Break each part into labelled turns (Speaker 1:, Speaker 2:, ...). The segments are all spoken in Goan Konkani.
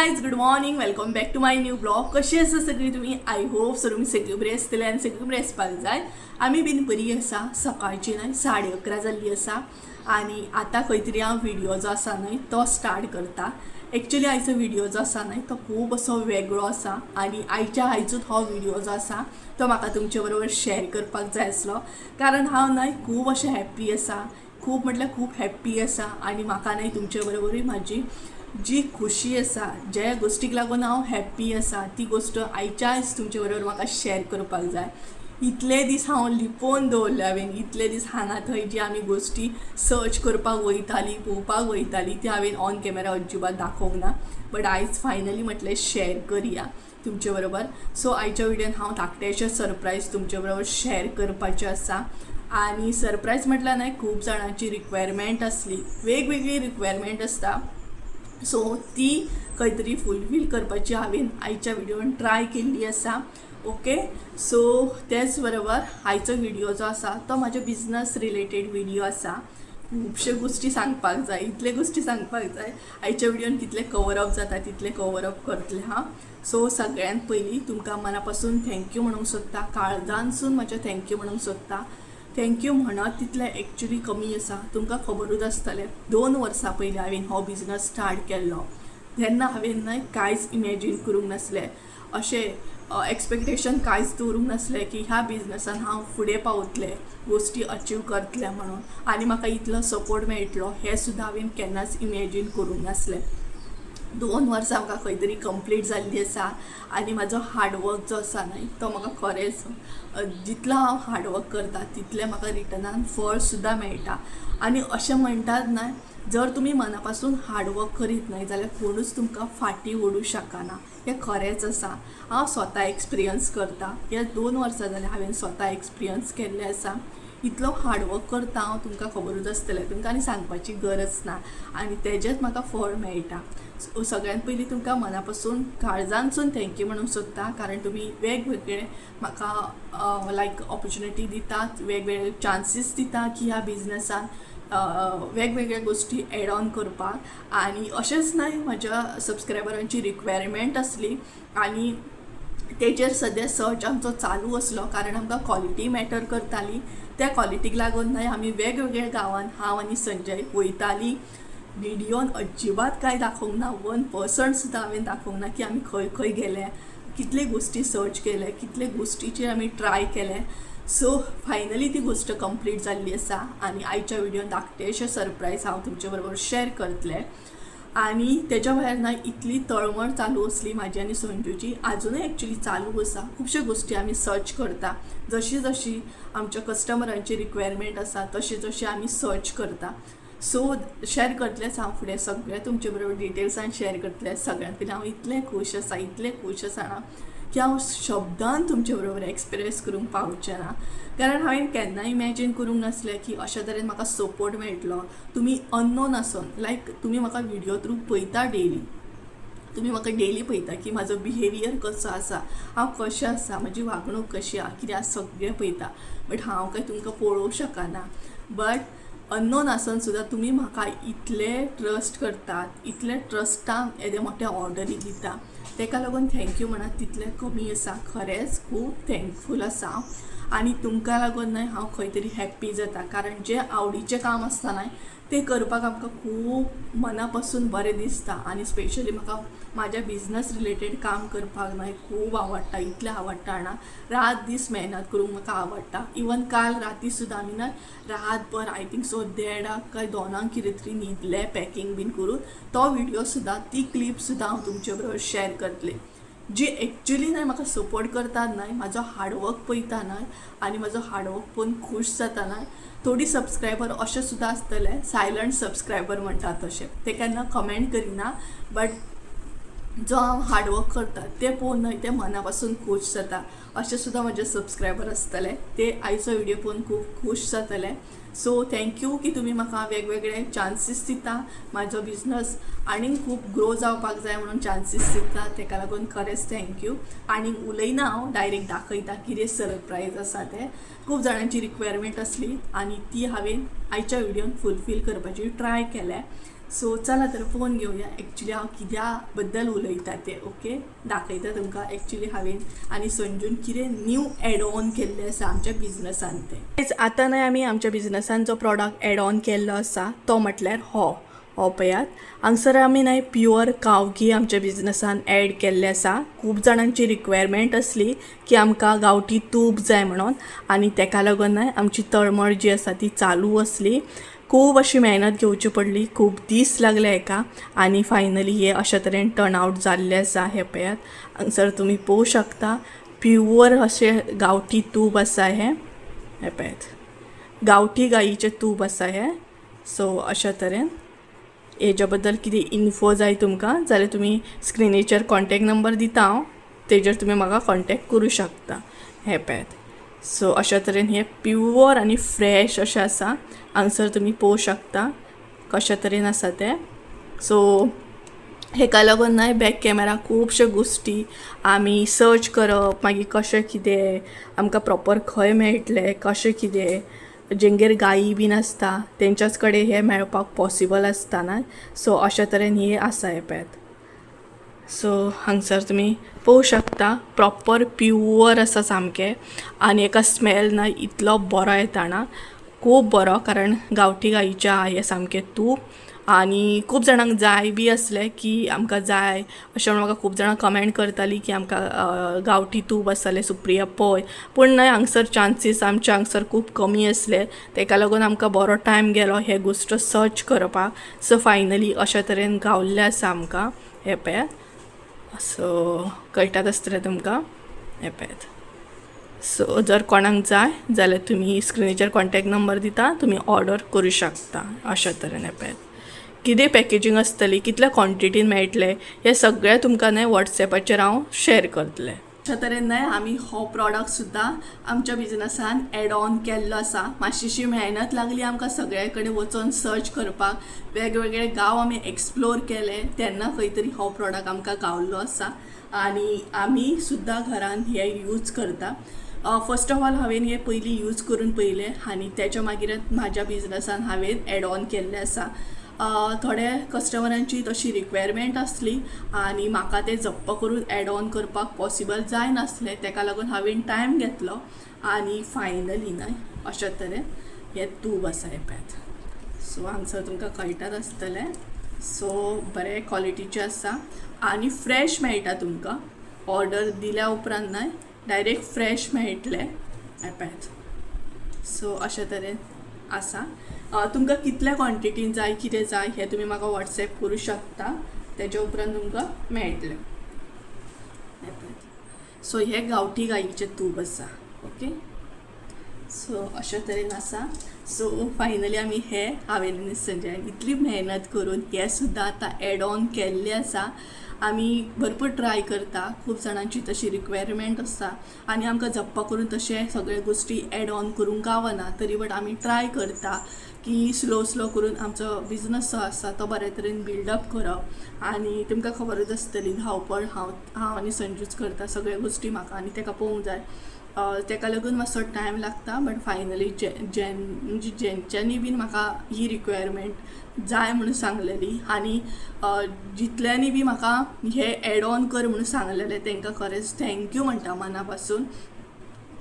Speaker 1: Guys, good morning, welcome back to my new vlog. कशी आसा सगळी तुमी? I hope so तुमी सगळी बरी आसतली आनी सगळी बरी आसपाक जाय. आमी बीन बरी आसा. सकाळची न्हय 11:30 जाल्ली आसा आनी आतां खंय तरी हांव व्हिडियो जो आसा न्हय तो स्टार्ट करता. एक्चुली आयचो व्हिडियो जो आसा न्हय तो खूब असो वेगळो आसा आनी आयच्या आयजूच हो व्हिडियो जो आसा तो म्हाका तुमचे बरोबर शेअर करपाक जाय आसलो, कारण हांव न्हय खूब अशें हॅप्पी आसा. खूब म्हटल्यार खूब हॅप्पी आसा आनी म्हाका न्हय तुमचे बरोबरूय म्हाजी जी खुशी आसा, ज्या गोश्टीक लागून हांव हॅप्पी आसा, ती गोश्ट आयच्या आयज तुमचे बरोबर म्हाका शेअर करपाक जाय. इतले दीस हांव लिपोवन दवरले हांवें. इतले दीस हांगा थंय जी आमी गोश्टी सर्च करपाक वयताली, पळोवपाक वयताली, ती हांवें ऑन कॅमेरा अजिबात दाखोवंक ना. बट आयज फायनली म्हटलें शेअर करया तुमचे बरोबर. सो आयच्या व्हिडियोन हांव धाकटेशें सरप्रायज तुमचे बरोबर शेअर करपाचें आसा. आनी सरप्रायज म्हटल्यार न्हय खूब जाणांची रिक्वायरमेंट आसली, वेगवेगळी रिक्वायरमेंट आसता, सो ती खंय तरी फुलफील करपाची हांवें आयच्या व्हिडियोन ट्राय केल्ली आसा. ओके, सो तेच बरोबर आयचो व्हिडियो जो आसा तो म्हाजो बिजनस रिलेटेड व्हिडियो आसा. खुबश्यो गोश्टी सांगपाक जाय, इतले गोश्टी सांगपाक जाय. आयच्या व्हिडियोन कितले कवर अप जाता तितले कवर अप करतले हांव. सो सगळ्यांत पयलीं तुमकां मना पासून thank you म्हणूंक सोदता. काळजानसून म्हाज्या thank you म्हणूंक सोदता. Thank you म्हणत तितलें एक्चुली कमी आसा. तुमकां खबरूच आसतलें, 2 वर्सां पयलीं हांवें हो बिजनस स्टार्ट केल्लो तेन्ना हांवें न्हय कांयच इमॅजीन करूंक नासलें, अशें एक्सपेक्टेशन कांयच दवरूंक नासलें की ह्या बिजनसान हांव फुडें पावतलें, गोश्टी अचीव करतलें म्हणून आनी म्हाका इतलो सपोर्ट मेळटलो हें सुद्दां हांवें केन्नाच इमॅजीन करूंक नासलें. 2 वर्सां म्हाका खंय तरी कंप्लीट जाल्ली आसा आनी म्हाजो हार्डवर्क जो आसा न्हय तो म्हाका खरेंच, जितलो हांव हार्डवर्क करता तितलें म्हाका रिटर्नान फळ सुद्दां मेळटा. आनी अशें म्हणटात न्हय, जर तुमी मना पासून हार्डवर्क करीत न्हय जाल्यार कोणूच तुमकां फाटीं ओडूं शकना. हें खरेंच आसा. हांव स्वता एक्सपिरियन्स करता. ह्या 2 वर्सां जालीं हांवें स्वता एक्सपिरियन्स केल्लें आसा. इतलो हार्डवर्क करता हांव, तुमकां खबरूच आसतलें, तुमकां आनी सांगपाची गरज ना. आनी तेजेंच म्हाका फळ मेळटा. सो सगळ्यांत पयलीं तुमकां मना पासून, काळजानसून thank you म्हणूंक सोदता, कारण तुमी वेगवेगळे म्हाका लायक ऑपॉर्चुनिटी दितात, वेगवेगळे चान्सीस दिता की ह्या बिजनसान वेगवेगळे गोश्टी एड ऑन करपाक. आनी अशेंच न्हय, म्हज्या सबस्क्रायबरांची रिक्वायरमेंट आसली आनी तेजेर सद्या सर्च आमचो चालू आसलो, कारण आमकां क्वॉलिटी मॅटर करताली. त्या क्वॉलिटीक लागून न्हय आमी वेगवेगळ्या गांवांत हांव आनी संजय वयताली. व्हिडियोन अजिबात कांय दाखोवंक ना, 1% सुद्दां हांवें दाखोवंक ना की आमी खंय खंय गेले, कितले गोश्टी सर्च केले, कितले गोश्टीचेर आमी ट्राय केले. सो फायनली ती गोश्ट कंप्लीट जाल्ली आसा आनी आयच्या व्हिडियोन धाकटेशें सरप्रायज हांव तुमचे बरोबर शेअर करतलें. आनी तेज्या भायर न्हय इतली तळमळ चालू आसली म्हाजी आनी संजूची, आजुनूय एक्चुली चालू आसा. खुबश्यो गोश्टी आमी सर्च करता. जशी जशी आमच्या कस्टमरांची रिक्वायरमेंट आसा तशी तशी आमी सर्च करता. सो शेअर करतलेंच हांव फुडें सगळें तुमचे बरोबर डिटेल्सान शेअर करतलें. सगळ्यांत पयलीं हांव इतलें खूश आसा, इतलें खूश आसा जाणा की हांव शब्दान तुमचे बरोबर एक्सप्रेस करूंक पावचें ना, कारण हांवें केन्ना इमॅजीन करूंक नासलें की अशा तरेन म्हाका सपोर्ट मेळटलो. तुमी अननोन आसोन, लायक तुमी म्हाका व्हिडियो थ्रू पळयता डेली, तुमी म्हाका डेली पळयता की म्हाजो बिहेवियर कसो आसा, हांव कशें आसा, म्हजी वागणूक कशी आसा, कितें आसा, सगळें पळयता. बट हांव काय तुमकां पळोवंक शकना. बट अननोन आसून सुद्दां तुमी म्हाका इतले ट्रस्ट करतात, इतले ट्रस्टान येदे मोठे ऑर्डरी दिता, तेका लागून thank you म्हणत तितलें कमी आसा. खरेंच खूब थँकफूल आसा हांव आनी तुमकां लागून न्हय हांव खंय तरी हॅप्पी जाता, कारण जें आवडीचें काम आसता न्हय तें करपाक आमकां खूब मना पासून बरें दिसता. आनी स्पेशली म्हाका म्हाज्या बिजनस रिलेटेड काम करपाक न्हय खूब आवडटा. इतलें आवडटा जाणा, रात दीस मेहनत करूंक म्हाका आवडटा. इवन काल राती सुद्दां आमी न्हय रातभर, I think so देडाक काय 2 कितें तरी न्हिदले पॅकींग बीन करून. तो व्हिडियो सुद्दां, ती क्लिप सुद्दां हांव तुमचे बरोबर शेअर करतलें. जी एक्चुली न्हय म्हाका सपोर्ट करतात न्हय, म्हाजो हार्डवर्क पळयता न्हय आनी म्हाजो हार्डवर्क पळोवन खूश जाता न्हय, थोडी सबस्क्रायबर अशें सुद्दां आसतले, सायलंट सबस्क्रायबर म्हणटात तशें, ते केन्ना कमेंट करिना, बट जो हांव हार्डवर्क करता तें पळोवन न्हय ते मना पासून खूश जाता. अशें सुद्दां म्हजे सबस्क्रायबर आसतले, ते आयचो व्हिडियो पळोवन खूब खूश जातले. सो thank you की तुमी म्हाका वेगवेगळे चान्सीस दिता. म्हाजो बिजनस आनीक खूब ग्रो जावपाक जाय म्हणून चान्सीस दिता, तेका लागून खरेंच thank you. आनीक उलयना हांव, डायरेक्ट दाखयता कितें सरप्रायज आसा तें. खूब जाणांची रिक्वायरमेंट आसली आनी ती हांवें आयच्या व्हिडियोन फुलफील करपाची ट्राय केल्या. सो चला तर पळोवन घेवया एक्चुली हांव कित्या बद्दल उलयता तें. ओके, दाखयता तुमकां एक्चुली हांवें आनी संजून कितें न्यू एड ऑन केल्लें आसा आमच्या बिजनसान तें. आतां न्हय आमी आमच्या बिजनसान जो प्रॉडक्ट एड ऑन केल्लो आसा तो म्हटल्यार हो हो पळयात हांगसर आमी न्हय प्युअर काव घी आमच्या बिजनसान एड केल्लें आसा. खूब जाणांची रिक्वायरमेंट आसली की आमकां गांवठी तूप जाय म्हणून, आनी तेका लागून न्हय आमची तळमळ जी आसा ती चालू आसली. खूब अशी मेहनत घेवची पडली, खूब दीस लागले हेका, आनी फायनली हे अशा तरेन टर्न आवट जाल्लें आसा. हें पळयात हांगसर तुमी पळोवंक शकता प्युअर अशें गांवठी तूप आसा हें. हें पळयात गांवठी गायीचें तूप आसा हें. सो अशा तरेन हेज्या बद्दल कितें इन्फो जाय तुमकां जाल्यार तुमी स्क्रिनीचेर कॉन्टेक्ट नंबर दिता हांव, तेजेर तुमी म्हाका कॉन्टेक्ट करूं शकता. हें पळयात सो अशा तरेन हें प्युअर आनी फ्रेश अशें आसा. हांगसर तुमी पळोवंक शकता कशा तरेन आसा तें. सो हेका लागून न्हय बॅक कॅमेरा खुबश्यो गोश्टी आमी सर्च करप, मागीर कशें कितें आमकां प्रॉपर खंय मेळटलें, कशें कितें जेंगेर गायी बीन आसता तेंच्याच कडेन हें मेळपाक पॉसिबल आसता न्हय. सो अशा तरेन हें आसा हें पळयात. सो हांगसर तुमी पळोवंक शकता प्रॉपर प्युअर आसा सामकें, आनी हेका स्मेल न्हय इतलो बरो येता ना, खूब बरो, कारण गांवठी गायीचें आहा हें सामकें तूप. आनी खूब जाणांक जाय बी आसलें की आमकां जाय अशें म्हणून म्हाका खूब जाणां कमेंट करतालीं की आमकां गांवठी तूप आसा जाल्यार सुप्रिया पळय. पूण न्हय हांगसर चान्सीस आमच्या हांगसर खूब कमी आसले, तेका लागून आमकां बरो टायम गेलो हे गोश्ट सर्च करपाक. सो फायनली अशा तरेन गावल्लें आसा आमकां. हें पळयात सो कळटात आसतलें तुमकां. हें पळयात सो जर कोणाक जाय जाल्यार तुमी स्क्रिनीचेर कॉन्टेक्ट नंबर दिता, तुमी ऑर्डर करूं शकता. अशा तरेन हें पळयात कितें पॅकेजींग आसतली, कितल्या क्वॉन्टिटीन मेळटलें हें सगळें तुमकां न्हय वॉट्सॅपाचेर हांव शेर करतलें. अशा तरेन न्हय आमी हो प्रॉडक्ट सुद्दां आमच्या बिजनसान एड ऑन केल्लो आसा. मातशीशी मेहनत लागली आमकां सगळे कडेन वचोन सर्च करपाक, वेगवेगळे गांव आमी एक्सप्लोर केले तेन्ना खंय तरी हो प्रॉडक्ट आमकां गावल्लो आसा आनी आमी सुद्दां घरान हे यूज करता. फर्स्ट ऑफ ऑल हांवें हें पयलीं यूज करून पळयलें आनी तेच्या मागीर म्हाज्या बिजनसान हांवें एड ऑन केल्लें आसा. थोडे कस्टमरांची तशी रिक्वायरमेंट आसली आनी म्हाका तें जप्प करून एड ऑन करपाक पॉसिबल जायनासलें, तेका लागून हांवें टायम घेतलो आनी फायनली न्हय अशा तरेन हें तूप आसा हें पळयात. सो हांगसर तुमकां कळटात आसतलें. सो बरें क्वॉलिटीचें आसा आनी फ्रेश मेळटा तुमकां. ऑर्डर दिल्या उपरांत न्हय डायरेक्ट फ्रेश मेळटलें. हें पळयात सो अशा तरेन आसा. तुमकां कितल्या क्वॉन्टिटीन जाय कितें जाय हें तुमी म्हाका वॉट्सॅप करूं शकता, तेज्या उपरांत तुमकां मेळटलें. सो हें गांवठी गायीचें तूप आसा. ओके, सो अशा तरेन आसा. सो फायनली आमी हे हांवें आनी संजयान इतली मेहनत करून हें सुद्दां आतां एड ऑन केल्लें आसा. आमी भरपूर ट्राय करता, खूब जाणांची तशी रिक्वायरमेंट आसता आनी आमकां जप्प करून तशें सगळे गोश्टी एड ऑन करूंक गावना, तरी बट आमी ट्राय करता की स्लो स्लो करून आमचो बिजनस जो आसा तो बरे तरेन बिल्डअप करप. आनी तुमकां खबरूच आसतली धांवपळ हांव हांव आनी संजूच करता सगळे गोश्टी म्हाका आनी तेका पळोवंक जाय, तेका लागून मातसो टायम लागता. बट फायनली म्हणजे जेंच्यांनी बीन म्हाका ही रिक्वायरमेंट जाय म्हणून सांगलेली आनी जितल्यांनी बी म्हाका हे एड ऑन कर म्हणून सांगलेलें तेंकां खरेंच thank you म्हणटा मना पासून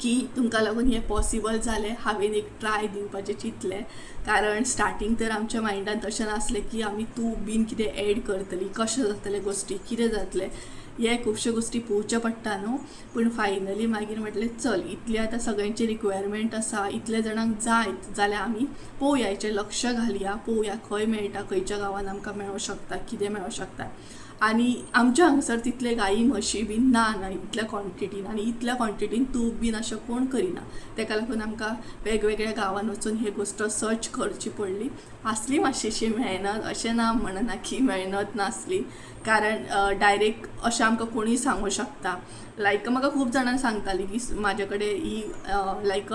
Speaker 1: की तुमकां लागून हें पॉसिबल जालें. हांवें एक ट्राय दिवपाचें चिंतलें, कारण स्टार्टींग तर आमच्या मायंडान तशें नासलें की आमी तूप बीन कितें एड करतलीं, कशें जातलें गोश्टी, कितें जातलें, हे खुबश्यो गोश्टी पळोवच्यो पडटा न्हू. पूण फायनली मागीर म्हटलें चल इतली आतां सगळ्यांची रिक्वायरमेंट आसा, इतले जाणांक जाय जाल्यार आमी पळोवया, हेचेर लक्ष घालया, पळोवया खंय मेळटा, खंयच्या गांवान आमकां मेळोंक शकता, कितें मेळोंक शकता. आनी आमच्या हांगसर तितले गायी म्हशी बीन ना न्हय इतल्या क्वॉन्टिटीन, आनी इतल्या क्वॉन्टिटीन तूप बीन अशें कोण करिना, तेका लागून आमकां वेगवेगळ्या गांवान वचून ही गोश्ट सर्च करची पडली. आसली मातशीशी मेहनत, अशें ना म्हणना की मेहनत नासली, कारण डायरेक्ट अशें आमकां कोणूय सांगूं शकता. लायक म्हाका खूब जाणां सांगतालीं की म्हाजे कडेन ही लायक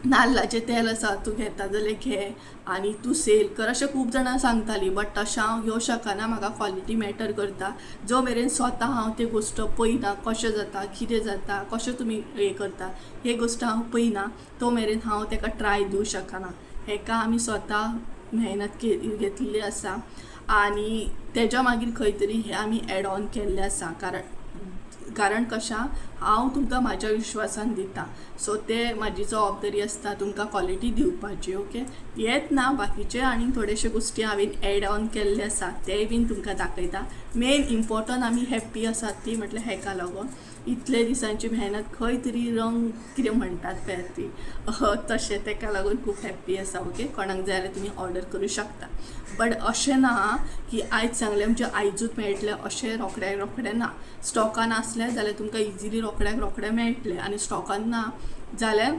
Speaker 1: नाल्लाचें तेल आसा, तूं घेता जाल्यार घे आनी तूं सेल कर, अशें खूब जाणां सांगतालीं. बट तशें हांव घेवं शकना, म्हाका क्वॉलिटी मॅटर करता. जो मेरेन स्वता हांव ती गोश्ट पळयना कशें जाता, कितें जाता, कशें तुमी हें करता, हे गोश्ट हांव पळयना तो मेरेन हांव ताका ट्राय दिवं शकना. हेका आमी स्वता मेहनत घेतलेली आसा आनी तेज्या मागीर खंय तरी हें आमी एड ऑन केल्लें आसा. कारण कशा हांव तुमकां म्हाज्या विश्वासान दिता, सो ते म्हाजी जबाबदारी आसता तुमकां क्वॉलिटी दिवपाची. ओके, येत ना बाकीचे आनी थोडेशे गोश्टी हांवें एड ऑन केल्ले आसा तेय बीन तुमकां दाखयता. मेन इम्पोर्टंट आमी हॅप्पी आसात ती म्हटल्यार हेका लागून इतले दिसांची मेहनत खंय तरी रंग कितें म्हणटात पळय ती तशें तेका लागून खूब हॅप्पी आसा. ओके, कोणाक जाय जाल्यार तुमी ऑर्डर करूं शकता. बट अशें ना की आयज सांगलें म्हणजे आयजूच मेळटलें अशें रोखड्या रोखडें ना. स्टॉकान आसलें जाल्यार तुमकां इजिली रोखड्याक रोखडें मेळटलें आनी स्टॉकान ना जाल्यार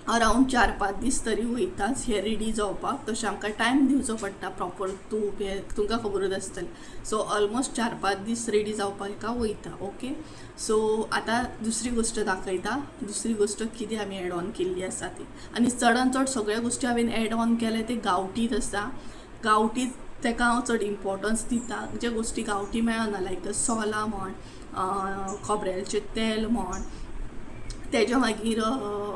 Speaker 1: अरावंड 4-5 दीस तरी वयताच हे रेडी जावपाक. तशें आमकां टायम दिवचो पडटा प्रॉपर तूप हे तुमकां खबरूच आसतलें. सो ऑलमोस्ट 4-5 दीस रेडी जावपाक हेका वयता. ओके, सो आतां दुसरी गोश्ट दाखयता. दुसरी गोश्ट कितें आमी एड ऑन केल्ली आसा ती, आनी चडान चड सगळ्यो गोश्टी हांवें एड ऑन केले ते गांवठीच आसा. गांवठीच तेका हांव चड इम्पोर्टन्स दिता. जे गोश्टी गांवठी मेळना लायक सोलां म्हण, खोबऱ्याचें तेल म्हण, तेज्या मागीर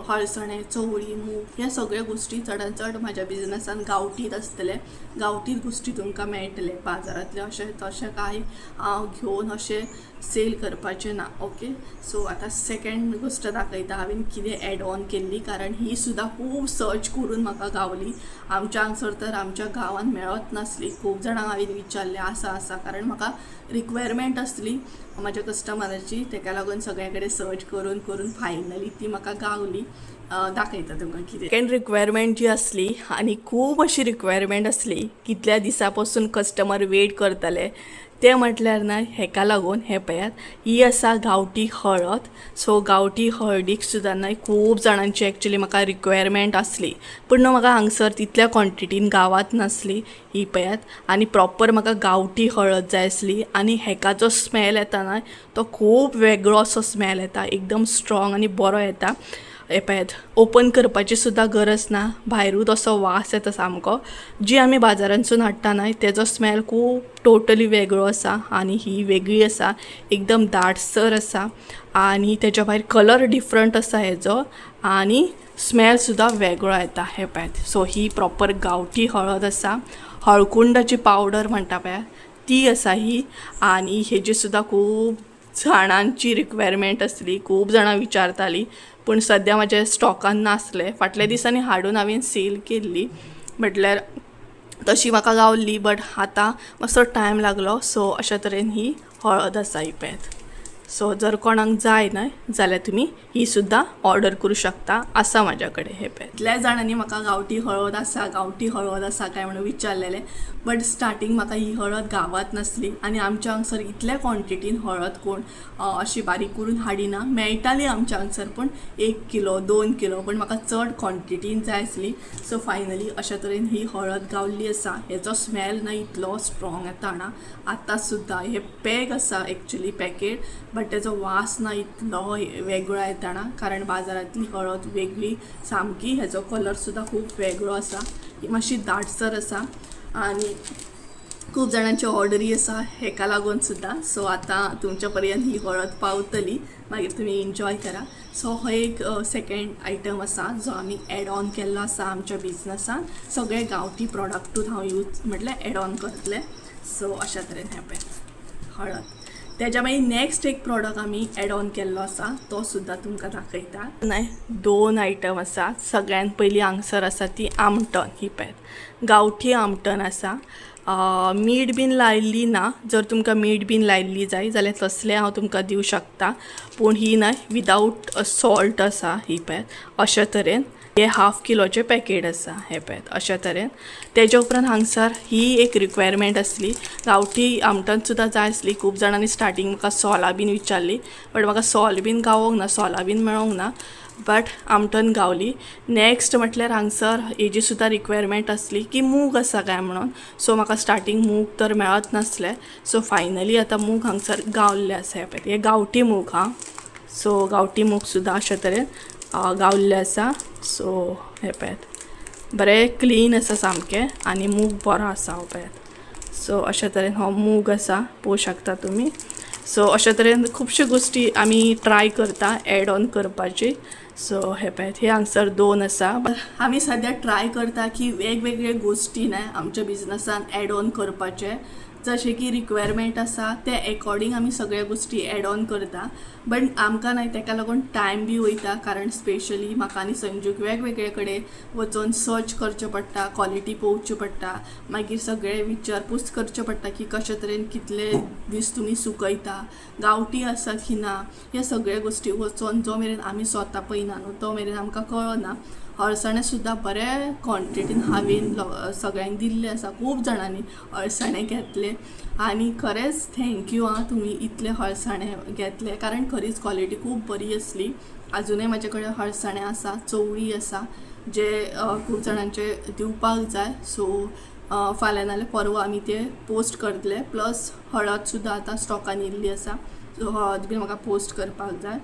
Speaker 1: हळसणें, चवळी, मूग ह्या सगळ्यो गोश्टी चडान चड म्हाज्या बिजनसान गांवठीच आसतले. गांवठीच गोश्टी तुमकां मेळटले, बाजारांतले अशें तशें कांय हांव घेवन अशें सेल करपाचें ना. ओके, सो आतां सेकेंड गोश्ट दाखयता हांवें कितें एड ऑन केल्ली, कारण ही सुद्दां खूब सर्च करून म्हाका गावली. आमच्या हांगसर तर आमच्या गांवांत मेळत नासली. खूब जाणांक हांवें विचारलें आसा आसा, कारण म्हाका रिक्वायरमेंट आसली म्हाज्या कस्टमराची, तेका लागून सगळ्या कडेन सर्च करून करून फायनली ती म्हाका गावली. दाखयता तुमकां कितें. सेकेंड रिक्वायरमेंट जी आसली आनी खूब अशी रिक्वायरमेंट आसली कितल्या दिसां पासून कस्टमर वेट करताले ते म्हटल्यार ना हेका लागून हें पळयात ही आसा गांवठी हळद. सो गांवठी हळदीक सुद्दां न्हय खूब जाणांची एक्चुली म्हाका रिक्वायरमेंट आसली, पूण न्हू म्हाका हांगसर तितल्या क्वॉन्टिटीन गांवात नासली. ही पळयात आनी प्रॉपर म्हाका गांवठी हळद जाय आसली आनी हेका जो स्मेल येता न्हय तो खूब वेगळो असो स्मेल येता, एकदम स्ट्रॉंग आनी बरो येता. हें पळयात ओपन करपाची सुद्दां गरज ना, भायरूच असो वास येता सामको. जी आमी बाजारांतसून हाडटा न्हय तेजो स्मेल खूब टोटली वेगळो आसा आनी ही वेगळी आसा, एकदम दाटसर आसा आनी तेज्या भायर कलर डिफरंट आसा हेजो आनी स्मेल सुद्दां वेगळो येता. हें पळयात, सो ही प्रॉपर गांवठी हळद आसा. हळकुंडाची पावडर म्हणटा पळयात ती आसा ही, आनी हेजी सुद्दां खूब जाणांची रिक्वायरमेंट आसली, खूब जाणां विचारताली, पूण सद्या म्हाज्या स्टॉकान नासले. फाटल्या दिसांनी हाडून हांवें सेल केल्ली, म्हटल्यार तशी म्हाका गावल्ली, बट आतां मातसो टायम लागलो. सो अशा तरेन ही हळद आसा ही पळयात. सो जर कोणाक जाय न्हय जाल्यार तुमी ही सुद्दां ऑर्डर करूं शकता, आसा म्हाज्या कडेन. हें पळयात, इतल्या जाणांनी म्हाका गांवठी हळद आसा गांवठी हळद आसा काय म्हणून विचारलेलें, बट स्टार्टींग म्हाका ही हळद गांवात नासली आनी आमच्या हांगसर इतल्या क्वॉन्टिटीन हळद कोण अशी बारीक करून हाडिना. मेळटाली आमच्या हांगसर पूण 1 किलो 2 किलो, पूण म्हाका चड क्वॉन्टिटीन जाय आसली. सो फायनली अशा तरेन ही हळद गावल्ली आसा. हेचो स्मेल ना इतलो स्ट्रॉंग येता ना आतां सुद्दां. हे पॅक आसा एक्चुली पॅकेट, बट तेजो वास ना इतलो वेगळो येता ना, कारण बाजारांतली हळद वेगळी सामकी. हेजो कलर सुद्दां खूब वेगळो आसा, ही मातशी दाटसर आसा आनी खूब जाणांची ऑर्डरी आसा हेका लागून सुद्दां. सो आतां तुमच्या पर्यंत ही हळद पावतली, मागीर तुमी एन्जॉय करा. सो हो एक सेकेंड आयटम आसा जो आमी एड ऑन केल्लो आसा आमच्या बिजनसान. सगळे गांवठी प्रोडक्टूच हांव यूज म्हटल्यार एड ऑन करतलें. सो अशा तरेन हें पळय हळद. तेज्या मागीर नेक्स्ट एक प्रोडक्ट आमी एड ऑन केल्लो आसा तो सुद्दां तुमकां दाखयता. न्हय 2 आयटम आसा. सगळ्यान पयलीं हांगसर आसा ती आमटन. ही पळयात गांवठी आमटन आसा. मीठ बीन लायिल्ली ना, जर तुमकां मीठ बीन लायिल्ली जाय जाल्यार तसलें हांव तुमकां दिवं शकता, पूण ही न्हय विदावट सॉल्ट आसा. ही पळयात अशा तरेन हे 1/2 किलोचें पॅकेट आसा. हें पळयात अशा तरेन. तेज्या उपरांत हांगसर ही एक रिक्वायरमेंट आसली, गांवठी आमटन सुद्दां जाय आसली. खूब जाणांनी स्टार्टींग म्हाका सोलां बीन विचारली, बट म्हाका सोल बीन गावोंक ना, सोलां बीन मेळोंक ना, बट आमटन गावली. नेक्स्ट म्हटल्यार हांगसर हेजी सुद्दां रिक्वायरमेंट आसली की मूग आसा काय म्हणून. सो म्हाका स्टार्टींग मूग तर मेळत नासले, सो फायनली आतां मूग हांगसर गावल्ले आसा. हें पळयात हे गांवठी मूग हा. सो गांवठी मूग सुद्दां अशा तरेन गावल्ले आसा. सो हें पळयात बरें क्लीन आसा सामकें आनी मूग बरो आसा हो पळयात. सो अशा तरेन हो मूग आसा, पळोवंक शकता तुमी. सो अशा तरेन खुबश्यो गोश्टी आमी ट्राय करता एड ऑन करपाची. सो हे पळयात, हे हांगसर दोन आसा. आमी सद्या ट्राय करता की वेगवेगळे गोश्टी न्हय आमच्या बिजनसान एड ऑन करपाचे. जशें की रिक्वायरमेंट आसा ते एकॉर्डिंग आमी सगळ्या गोश्टी एड ऑन करता, बट आमकां न्हय तेका लागून टायम बी वयता, कारण स्पेशली म्हाका आनी संजूक वेगवेगळे कडेन वचोन सर्च करचें पडटा, क्वॉलिटी पळोवची पडटा, मागीर सगळें विचारपूस करचें पडटा की कशे तरेन कितले दीस तुमी सुकयता, गांवठी आसा की ना, ह्या सगळ्या गोश्टी वचोन जो मेरेन आमी स्वता पळयना न्हू तो मेरेन आमकां कळना. अळसाणे सुद्दां बऱ्या क्वॉन्टिटीन हांवें सगळ्यांक दिल्ले आसा. खूब जाणांनी अळसाणे घेतले आनी खरेंच thank you आं, तुमी इतले हळसाणे घेतले, कारण खरीच क्वॉलिटी खूब बरी आसली. आजुनय म्हाजे कडेन हळसाणे आसा, चवळी आसा, जे खूब जाणांचे दिवपाक जाय. सो फाल्यां नाल्यार परवां आमी ते पोस्ट करतले. प्लस हळद सुद्दां आतां स्टॉकान येयल्ली आसा, सो हळद बी म्हाका पोस्ट करपाक जाय.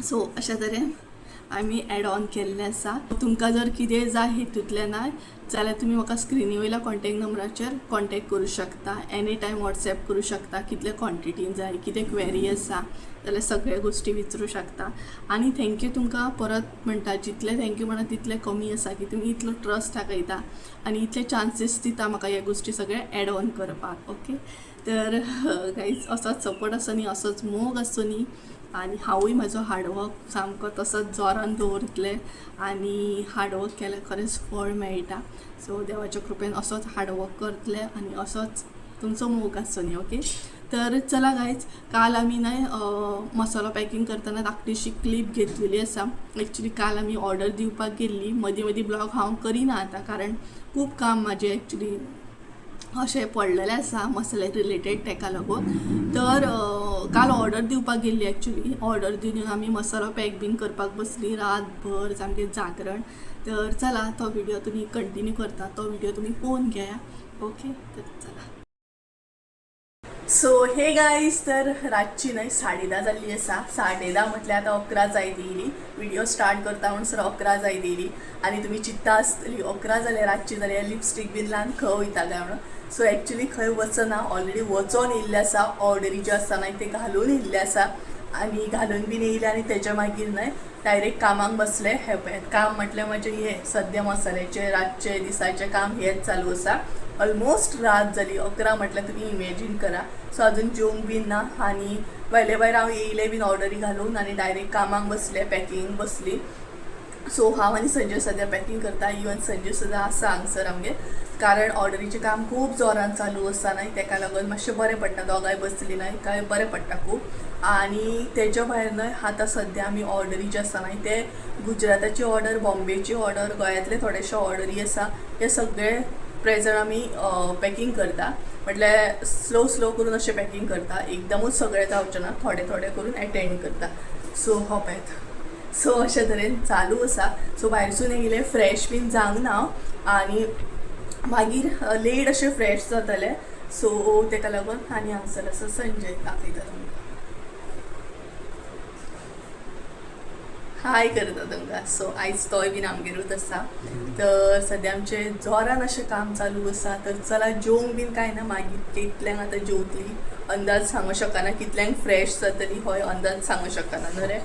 Speaker 1: सो अशा तरेन आमी एड ऑन केल्लें आसा. तुमकां जर कितें जाय हितूंतलें ना जाल्यार तुमी म्हाका स्क्रिनी वयल्या कॉन्टेक्ट नंबराचेर कॉन्टेक्ट करूं शकता, एनी टायम वॉट्सॅप करूं शकता. कितले क्वॉन्टिटीन जाय, कितें क्वेरी आसा जाल्यार सगळे गोश्टी विचारूं शकता. आनी thank you तुमकां परत म्हणटा, जितलें thank you म्हणा तितलें कमी आसा की तुमी इतलो ट्रस्ट दाखयता आनी इतले चान्सीस दिता म्हाका ह्या गोश्टी सगळे एड ऑन करपाक. ओके, तर गायज असोच सपोर्ट आसूं न्ही, असोच मोग आसूं न्ही, आनी हांवूय म्हाजो हार्डवर्क सामको तसोच जोरान दवरतलें आनी हार्डवर्क केल्यार खरेंच फळ मेळटा. सो देवाच्या कृपेन असोच हार्डवर्क करतलें आनी असोच तुमचो मोग आसूं न्ही. ओके, तर चला गायज, काल आमी न्हय मसालो पॅकींग करतना धाकटीशी क्लीप घेतलेली आसा. एक्चुली काल आमी ऑर्डर दिवपाक गेल्ली. मदीं मदीं ब्लॉग हांव करिना आतां, कारण खूब काम म्हाजें एक्चुली अशें पडलेलें आसा मसाले रिलेटेड, तेका लागून. तर काल ऑर्डर दिवपाक गेल्ली. एक्चुली ऑर्डर दिवन आमी मसालो पॅक बीन करपाक बसली, रातभर सामकें जागरण. तर चला तो व्हिडिओ तुमी कंटिन्यू करता, तो व्हिडिओ तुमी पळोवन घेया. ओके, तर चला. सो हे गायज, तर रातची न्हय 10:30 जाल्ली आसा. 10:30 म्हटल्यार आतां 11 जायत येयली. व्हिडिओ स्टार्ट करता म्हणसर 11 जायत येयली आनी तुमी चिंत्ता आसतली 11 जाल्या, रातची जाल्या, लिपस्टीक बीन लावन खंय वयता काय म्हणून. सो एक्चुली खंय वचना, ऑलरेडी वचोन येयल्लें आसा. ऑर्डरी ज्यो आसा न्हय ते घालून येयल्ले आसा आनी घालून बीन येयले आनी तेच्या मागीर न्हय डायरेक्ट कामाक बसले. हे पळयात, काम म्हटल्यार म्हजें हें सद्या मसाल्याचें रातचें दिसाचें काम हेंच चालू आसा. ऑलमोस्ट रात जाली, 11 म्हटल्यार तुमी इमेजीन करा. सो अजून जेवंक बीन ना आनी भायले भायर हांव येयलें बीन ऑर्डरी घालून आनी डायरेक्ट कामाक बसलें, पॅकिंग बसली. सो हांव आनी संजय सद्या पॅकिंग करता. इवन संजय सुद्दां आसा हांगसर आमगेर, कारण ऑर्डरीचें काम खूब जोरान चालू आसा न्हय, तेका लागून मातशें बरें पडटा. दोगांय बसलीं न्हय काय बरें पडटा खूब. आनी तेच्या भायर न्हय आतां सद्या आमी ऑर्डरी जे आसा न्हय ते गुजराताची ऑर्डर, बॉम्बेची ऑर्डर, गोंयांतले थोडेशे ऑर्डरी आसा, हे सगळे प्रेजंट आमी पॅकिंग करता. म्हटल्यार स्लो स्लो करून अशें पॅकिंग करता, एकदमूच सगळें जावचें ना, थोडे थोडे करून एटेंड करता. सो हो पळयात, सो अशे तरेन चालू आसा. सो भायरसून येयलें, फ्रेश बीन जावंक ना हांव आनी मागीर लेट अशें फ्रेश जातलें. सो तेका लागून. आनी हांगसर आसा संजय, दाखयता तुमकां, हाय करता तुमकां. सो आयज तोय बीन आमगेरूच आसा. तर सद्या आमचें जोरान अशें काम चालू आसा. तर चला, जेवंक बीन कांय ना, मागीर कितल्यांक आतां जेवतली अंदाज सांगू शकना, कितल्यांक फ्रेश जातली होय अंदाज सांगू शकना न्हू रे.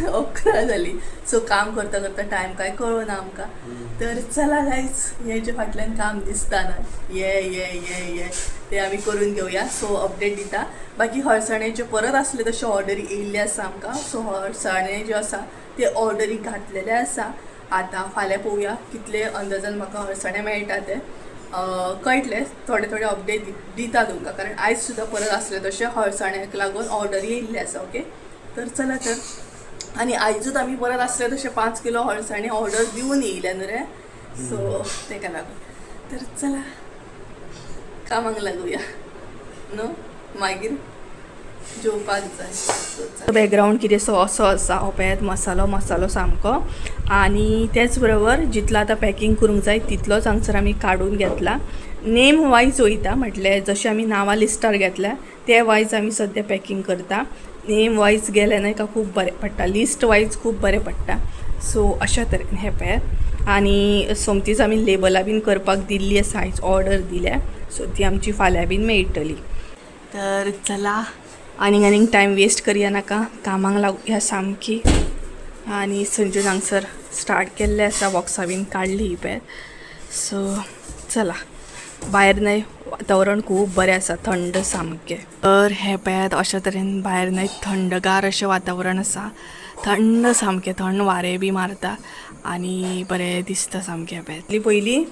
Speaker 1: 11 जाली. सो काम करता करता टायम काय कळना आमकां. तर चला गायज, हे जे फाटल्यान काम दिसता ना ये ये ये ये ते आमी करून घेवया. सो अपडेट दिता. बाकी हळसाण्याचे परत आसले तशे ऑर्डरी येयल्ले आसा आमकां. सो हळसाणे जे आसा ते ऑर्डरी घातलेले आसा. आतां फाल्यां पळोवया कितले अंदाजान म्हाका हळसाणे मेळटा ते कळटले. थोडे थोडे अपडेट दिता तुमकां, कारण आयज सुद्दां परत आसले तशे हळसाण्याक लागून ऑर्डरी येयल्ले आसा. ओके, तर चला. तर आनी आयजूच आमी परत आसले तशे 5 किलो हळसाणे ऑर्डर दिवन येयल्या न्हू रे. सो तेका लागून तर चला कामाक लागुया न्हू, मागीर जेवपाक जाय. बॅकग्रावंड कितें सो असो आसा. हो पळयात मसालो, मसालो सामको. आनी तेच बरोबर जितलो आतां पॅकिंग करूंक जाय तितलोच हांगसर आमी काडून घेतला. नेम वायज वयता, म्हटल्यार जशें आमी नांवां लिस्टार घेतल्या ते वायज आमी सद्या पॅकिंग करता. नेम वायज गेलें न्हय काय खूब बरें पडटा, लिस्ट वायज खूब बरें पडटा. सो अशा तरेन हें पळयात. आनी सोमतीच आमी लेबलां बीन करपाक दिल्ली आसा, आयज ऑर्डर दिल्या. सो ती आमची फाल्यां बीन मेळटली. तर चला, आनीक आनीक टायम वेस्ट करया नाका, कामाक लागुया सामकी. आनी संजून हांगसर स्टार्ट केल्लें आसा, बॉक्सां बीन काडली ही पळय. सो चला भायर न्हय वातावरण खूब बरें आसा, थंड सामकें. तर हें पळयात अशा तरेन भायर न्हय थंडगार अशें वातावरण आसा, थंड सामकें, थंड वारें बी मारता आनी बरें दिसता सामकें. पळयात पयली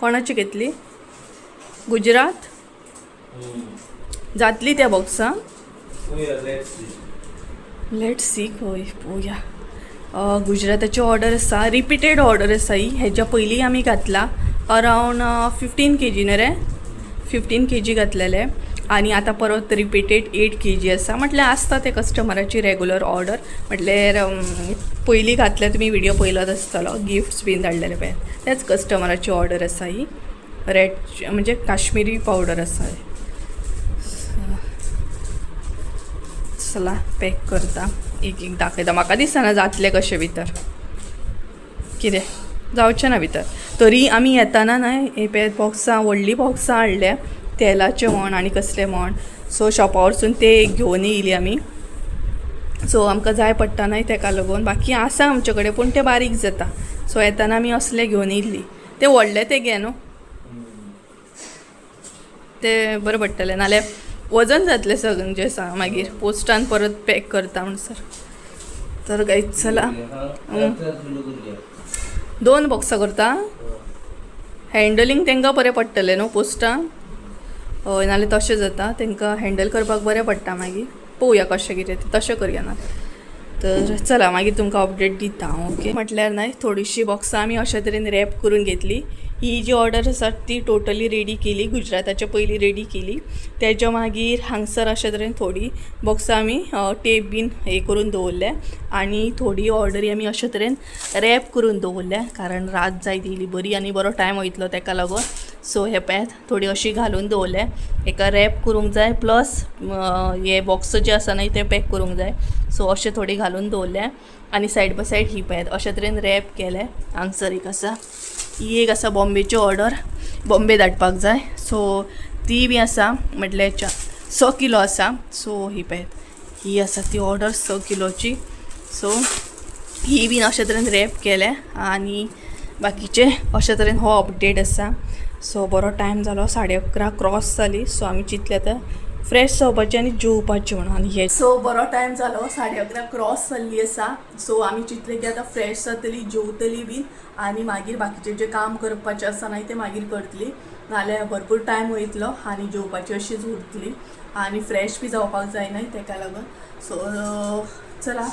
Speaker 1: कोणाची घेतली, गुजरात जातली त्या बॉक्सान. Let see खंय पळोवया. गुजराताची ऑर्डर आसा, रिपीटेड ऑर्डर आसा ही. हेज्या पयलीं आमी घातला अरावंड 15 kg न्हय रे, 15 kg घातलेले आनी आतां परत रिपीटेड 8 kg आसा. म्हटल्यार आसता ते कस्टमराची रेगुलर ऑर्डर. म्हटल्यार पयलीं घातल्या तुमी व्हिडियो पयलोच आसतलो, गिफ्ट्स बीन धाडलेले पळय, त्याच कस्टमराची ऑर्डर आसा ही. रेड म्हणजे काश्मिरी पावडर आसा. चला पॅक करता, एक एक दाखयता. म्हाका दिसना जातलें कशें भितर, कितें जावचें ना भितर. तरी आमी येताना न्हय हे पळय बॉक्सां, व्हडलीं बॉक्सां हाडल्या तेलाचें म्हण आनी कसलें म्हण. सो शॉपा वचून ते एक घेवन येयली आमी. सो आमकां जाय पडटा न्हय तेका लागून. बाकी आसा आमचे कडेन पूण ते बारीक जाता. सो येताना आमी असले घेवन येयल्ली. ते व्हडले ते घे न्हू, ते बरें पडटलें, नाल्यार वजन जातलें सगळें जें आसा मागीर पोस्टान परत पॅक करता म्हणसर. तर गायज चला 2 बॉक्सां करता, हँडलिंग तांकां बरें पडटलें न्हू पोस्टान. हय नाल्यार तशें जाता, तांकां हँडल करपाक बरें पडटा. मागीर पळोवया कशें कितें तें, तशें करया ना. तर चला मागीर तुमकां अपडेट दिता हांव. ओके म्हटल्यार न्हय थोडीशीं बॉक्सां आमी अशा तरेन रॅप करून घेतली. ही जी ऑर्डर आसा ती टोटली रेडी केली, गुजराताच्या पयलीं रेडी केली. तेच्या मागीर हांगसर अशा तरेन थोडी बॉक्सां आमी टेप बीन हे करून दवरल्या आनी थोडी ऑर्डरी आमी अशा तरेन रॅप करून दवरल्या, कारण रात जायत येयली बरी आनी बरो टायम वयतलो तेका लागून. सो हे पळयात थोडी अशी घालून दवरल्या, हेका रॅप करूंक जाय प्लस हे बॉक्स जे आसा न्हय ते पॅक करूंक जाय. सो अशें थोडी घालून दवरल्या आनी सायड बाय सायड ही पळयात अशा तरेन रॅप केले. हांगसर एक आसा, ही एक आसा बॉम्बेची ऑर्डर, बॉम्बे धाडपाक जाय. सो ती बी आसा म्हटल्यार 6 किलो आसा. सो ही पळयात ही आसा ती ऑर्डर 6 किलोची. सो ही बीन अशा तरेन रॅप केल्या आनी बाकीचे अशा तरेन हो अपडेट आसा. सो बरो टायम जालो, 11:30 क्रॉस जाली. सो आमी चिंतलें आतां फ्रेश जावपाचें आनी जेवपाचें म्हणून. आनी हे सो बरो टायम जालो, 11:30 क्रॉस जाल्ली आसा. सो आमी चिंतलें की आतां फ्रेश जातली, जेवतली बीन आनी मागीर बाकीचें जें काम करपाचें आसा न्हय तें मागीर करतली, नाल्यार भरपूर टायम वयतलो आनी जेवपाची अशीच उरतली आनी फ्रेश बी जावपाक जाय न्हय तेका लागून. सो चला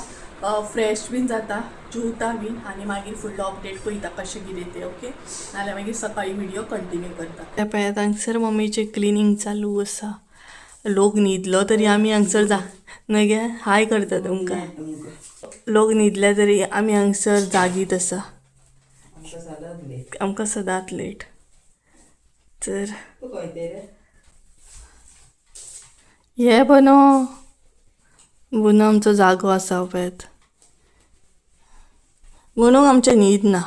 Speaker 1: फ्रेश बीन जाता, जेवता बीन आनी मागीर फुडलो अपडेट पळयता कशें कितें तें. ओके नाल्यार मागीर सकाळी व्हिडियो कंटिन्यू करता. त्या पळयात हांगसर मम्मीचें क्लिनींग चालू आसा. लोक न्हिदलो तरी आमी हांगसर जा न्हय गे, हाय करता तुमकां. लोक न्हिदले तरी आमी हांगसर जागीत आसा, आमकां सदांच लेट. तर हे बनो बोनो आमचो जागो आसा पळयात. गोनूक आमचें न्हीद ना,